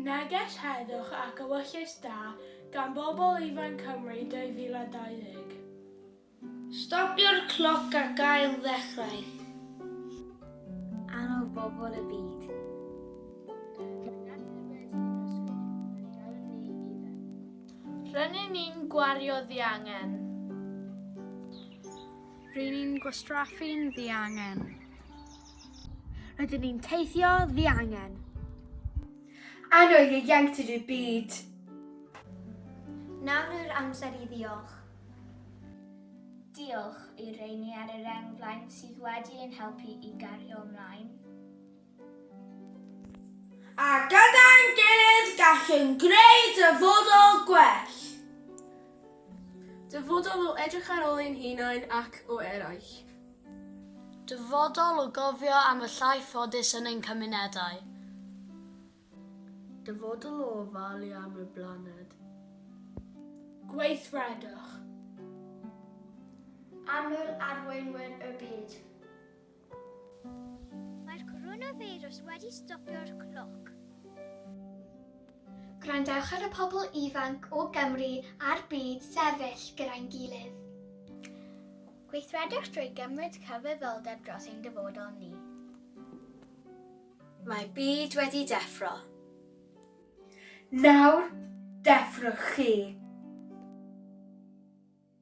Neges heddwch ac ewyllys da gan bobl ifanc Cymru 2020. Stopio'r cloc ac ail ddechrau. Annog bobl y byd. Rŷn ni'n gwario ddiangen. Ry'n ni'n gwastraffu'n ddiangen. Rydyn ni'n teithio ddiangen. Annog ieuenctid y byd. Nawr yw'r amser i ddiolch. Diolch i'r rheini ar y reng flaen sydd wedi ein helpu i gario ymlaen. A gyda'n gilydd gallwn greu dyfodol gwell. Dyfodol o edrych ar ôl ein hunain ac o eraill. Dyfodol o gofio am y llai ffodus yn ein cymunedau. Dyfodol o ofalu am y blaned. Gweithredwch. Annwyl arweinwyr y byd. Mae'r coronafeirws wedi stopio'r cloc. Gwrandewch ar y pobl ifanc o Gymru a'r byd sefyll gyda'n gilydd. Gweithredwch drwy gymryd cyfrifoldeb dros ein dyfodol ni. Mae'r byd wedi deffro. Nawr, deffrwch chi!